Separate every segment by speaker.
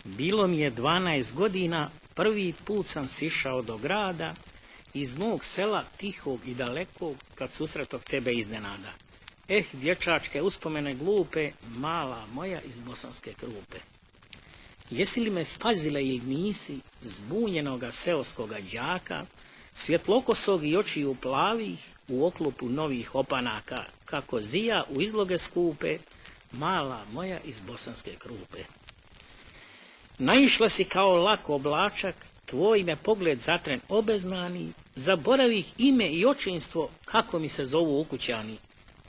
Speaker 1: Bilo mi je 12 godina, prvi put sam sišao do grada, iz mog sela tihog i dalekog, kad susretoh tebe iznenada. Dječačke uspomene glupe, mala moja iz bosanske Krupe. Jesi li me spazila ili nisi, zbunjenoga seoskoga đaka, svjetlokosog i očiju plavih, u oklupu novih opanaka, kako zija u izloge skupe, mala moja iz bosanske Krupe. Naišla si kao lak oblačak, tvoj me pogled zatren obeznani, zaboravih ime i očinstvo, kako mi se zovu ukućani,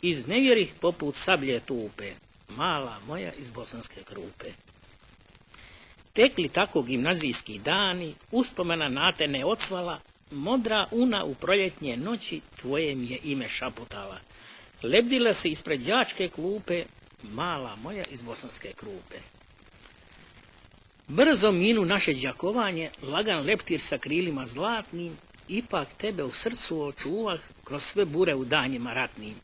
Speaker 1: iznevjerih poput sablje tupe, mala moja iz bosanske Krupe. Tekli tako gimnazijski dani, uspomena na te ne ocvala, modra una u proljetnje noći tvoje mi je ime šaputala. Lebdila se ispred đačke klupe, mala moja iz bosanske Krupe. Brzo minu naše đakovanje, lagan leptir sa krilima zlatnim, ipak tebe u srcu očuvah kroz sve bure u danjima ratnim.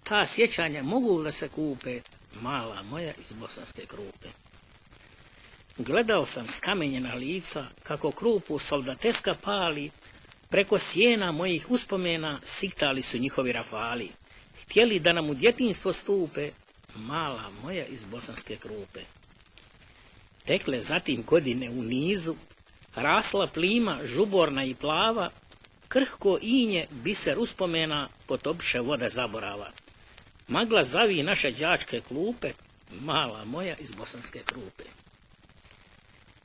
Speaker 1: Ta sjećanja mogu da se kupe, mala moja iz bosanske Krupe. Gledao sam skamenjena lica, kako Krupu soldateska pali, preko sjena mojih uspomena siktali su njihovi rafali. Htjeli da nam u djetinjstvo stupe, mala moja iz bosanske Krupe. Tekle zatim godine u nizu, rasla plima žuborna i plava, krhko inje biser uspomena potopiše vode zaborava. Magla zavi naše đačke klupe, mala moja iz bosanske Krupe.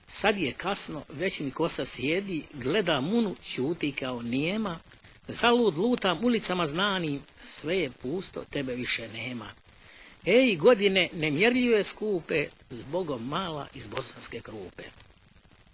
Speaker 1: Sad je kasno, već mi kosa sjedi, gleda munu, ćuti kao nijema, zalud lutam ulicama znanim, sve je pusto, tebe više nema. Godine nemjerljive skupe, zbogom mala iz bosanske Krupe.